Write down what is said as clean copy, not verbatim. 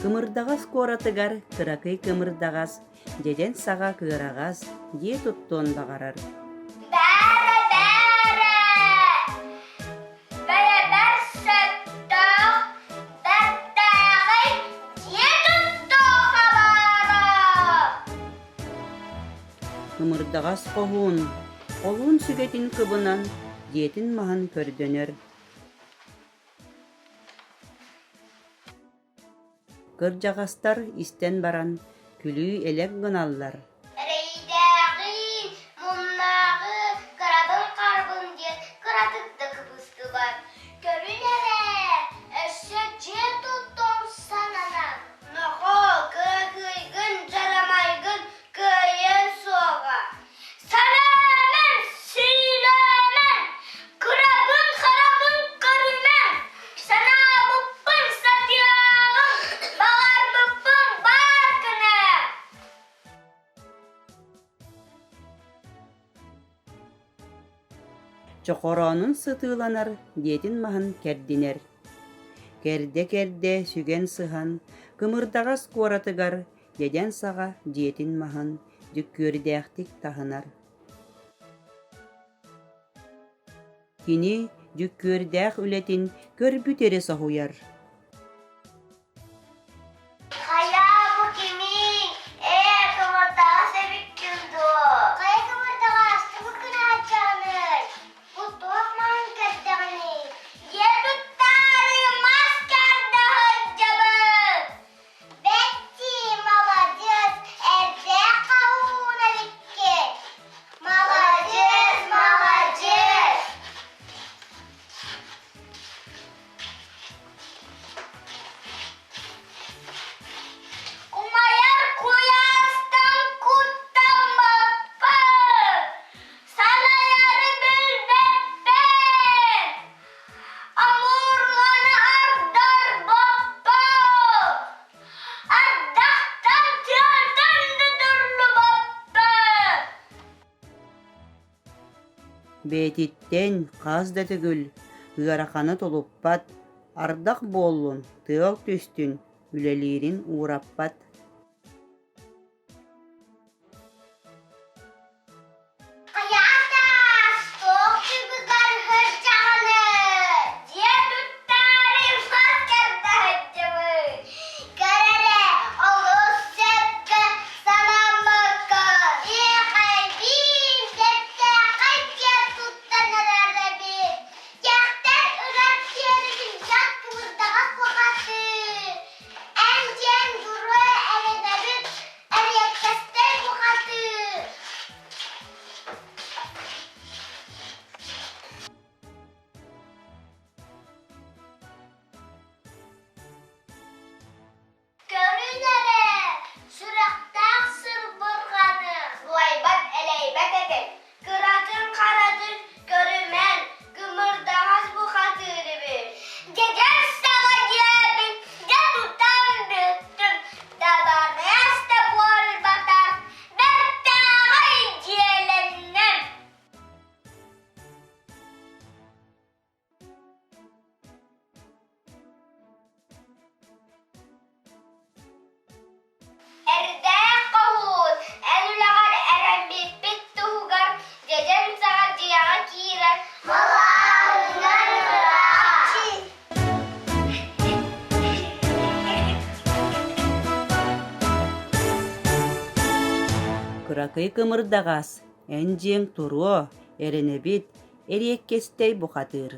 Кымырдаҕас куоратыгар кыракый кымырдаҕас, дьэдьэн саҕа кыараҕас дьиэ туттуон баҕарар. Бээрэ, бээрэ! Бэйэбэр сөптөөх, бэртээхэй дьиэ туттуохха баара! Кымырдаҕас хоһуун, холуун сүгэтин кыбынан дьиэтин маһын көрдөнөр. Кырдьаҕастар истэн баран күлүү-элэк гыналлар. Эрэйдээҕи, муннааҕы, кырабын-харбын диэн кыратык да кыбыстыбат. Көрүн эрэ, өссө дьиэ туттуом сананан. Нохоо, кыакыйгын, дьарамайгын кыайыан суоҕа. Санааман, сыылааман, кырабын-харабын көрүмэҥ, санаабыппын сатыаҕым, баҕарбыппын баар гына. Чохороонун сытыыланар, диэтин маһын кэрдинэр. Кэрдэ-кэрдэ сүгэн сыһан, кымырдаҕас куоратыгар дьэдьэн саҕа дьиэтин маһын дьүккүөрдээхтик таһынар. Кини дьүккүөрдээх үлэтин көрбүт эрэ соһуйар. Хайа бу кимий? Ээ, кымырдаҕас эбиккин дуо? Хайа кымырдаҕас, тугу гынааччаҕыный? Бу туох маһын кэрдэҕиний? Дьиэ туттаары мас кэрдэ сылдьабын. Бетти, маладьыас, эрдээх хаһуун эбиккин. Маладьыас, маладьыас. Умайар куйаастан куттаммаппын, салайары билбэппин, Амурланы ардарбаппын, ардахтан тыалтан да туллубаппын. Бэйэтиттэн хас да төгүл ыараханы тулуппат, ардах буоллун, тыал түстүн, үлэлиирин уураппат. Хайаата, туох түбүгэр сылдьаҕыный? Дьиэ туттаары мас кэрдэ сылдьабын. Көр эрэ, олус сөпкө санаммыккын. Иэхэйбиин, сөптөөххө дьиэ туттан эрэр эбит. Дьахтар ырар сиэрин дьон кымырдаҕас бухатыы. Эн диэн буруо эрэнэбит, эриэккэстэй бухатыыр. Көрүн эрэ, сүрэхтээх сырбырҕаны Сылайбат-элэйбэт этим, кыратын-харатын көрүмэн, кымырдаҕас бухатыыр эбит. Дьэдьэн саҕа диэбит, дьэ тутан бүттүм, табаарыс да буолбатах, бэртээхэй дьиэлэнним. Эрдээх хоһуун, эн үлэҕэр эрэммиппит туһугар дьэдьэн саҕа дьиэҕэ киирэн малааһыҥҥар ыраах. Кыракый кымырдаҕас, эн дьиэҥ туруо, эрэнэбит, эриэккэстэй бухатыыр.